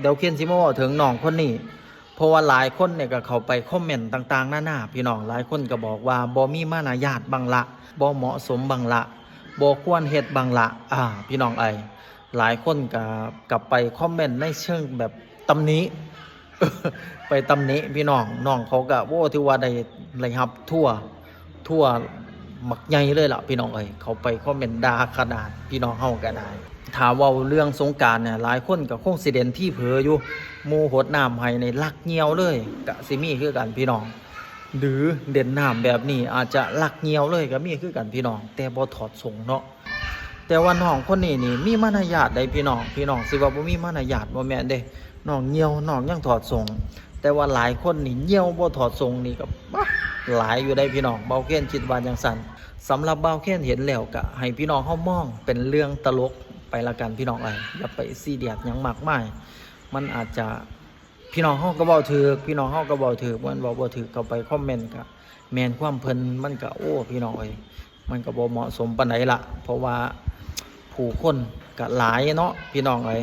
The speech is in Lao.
ດຽວເຄນຊິມາເວົ້າເຖິງນ້ອງຄົນນີ້ ເພາະວ່າຫຼາຍຄົນນີ້ກໍເຂົ້າໄປຄອມເມັນຕ່າງໆນານາ ພີ່ນ້ອງ. ຫຼາຍຄົນກໍບອກວ່າບໍ່ມີມານະຍາດບ້າງລະ, ບໍ່ເໝາະສົມບ້າງລະ, ບໍ່ຄວນເຮັດບ້າງລະ ອາ ພີ່ນ້ອງເອີຍ. ຫຼາຍຄົນກໍ ກໍໄປຄອມເມັນໃນເຊີງແບບຕຳໜິ ໄປຕຳໜິພີ່ນ້ອງ. ນ້ອງເຂົາກໍ ໂອ້ ຖືວ່າໄດ້ ໄດ້ຮັບທົ່ວ ທົ່ວບັກໃຫຍ່ເລີຍລະ ພີ່ນ້ອງເອີຍ. ເຂົາໄປຄອມເມັນດ່າຂະໜາດ ພີ່ນ້ອງເຮົາກໍໄດ້. ຖ້າເວົ້າເລື່ອງສົງການນີ້ ຫຼາຍຄົນກໍຄົງຊິເຫຼັ້ນທີ່ເຜີຢູ່, ໝູ່ຫົດນ້ຳໃຫ້ນີ້ລັກຍ່ຽວເລີຍ ກະຊິມີຄືກັນ ພີ່ນ້ອງ. ຫຼືເຫຼັ້ນນ້ຳແບບນີ້ອາດຈະລັກຍ່ຽວເລີຍກໍມີຄືກັນ ພີ່ນ້ອງ, ແຕ່ບໍ່ຖອດສົ້ງເນາະ. ແຕ່ວ່ານ້ອງຄົນນີ້ນີ້ມີມານະຍາດໃດ໋ ພີ່ນ້ອງ. ພີ່ນ້ອງຊິວ່າບໍ່ມີມານະຍາດ ບໍ່ແມ່ນເດ້. ນ້ອງຍ່ຽວ ນ້ອງຍັງຖອດສົ້ງ, ແຕ່ວ່າຫຼາຍຄົນນີ້ຍ່ຽວບໍ່ຖອດສົ້ງນີ້ກໍ ບາ ຫຼາຍຢູ່ໃດ໋ ພີ່ນ້ອງ. ບ່າວເຄນຄິດວ່າຈັ່ງຊັ້ນ. ສຳລັບບ່າວເຄນເຫັນແລ້ວ ກະໃຫ້ພີ່ນ້ອງເຮົາມອງເປັນເລື່ອງຕະຫຼົກໄປລະກັນ ພີ່ນ້ອງເອີຍ, ຢ່າໄປຊີຣຽສຫຍັງມາກມາຍ. ມັນອາດຈະ ພີ່ນ້ອງເຮົາກໍເວົ້າຖືກ ພີ່ນ້ອງເຮົາກໍເວົ້າຖືກ, ມັນເວົ້າບໍ່ຖືກກໍໄປຄອມເມັນ ກະແມ່ນຄວາມເພິ່ນ. ມັນກະ ໂອ້ ພີ່ນ້ອງເອີຍ, ມັນກໍບໍ່ເໝາະສົມປານໃດລະ ເພາະວ່າຜູ້ຄົນກໍຫຼາຍເນາະ ພີ່ນ້ອງເອີຍ.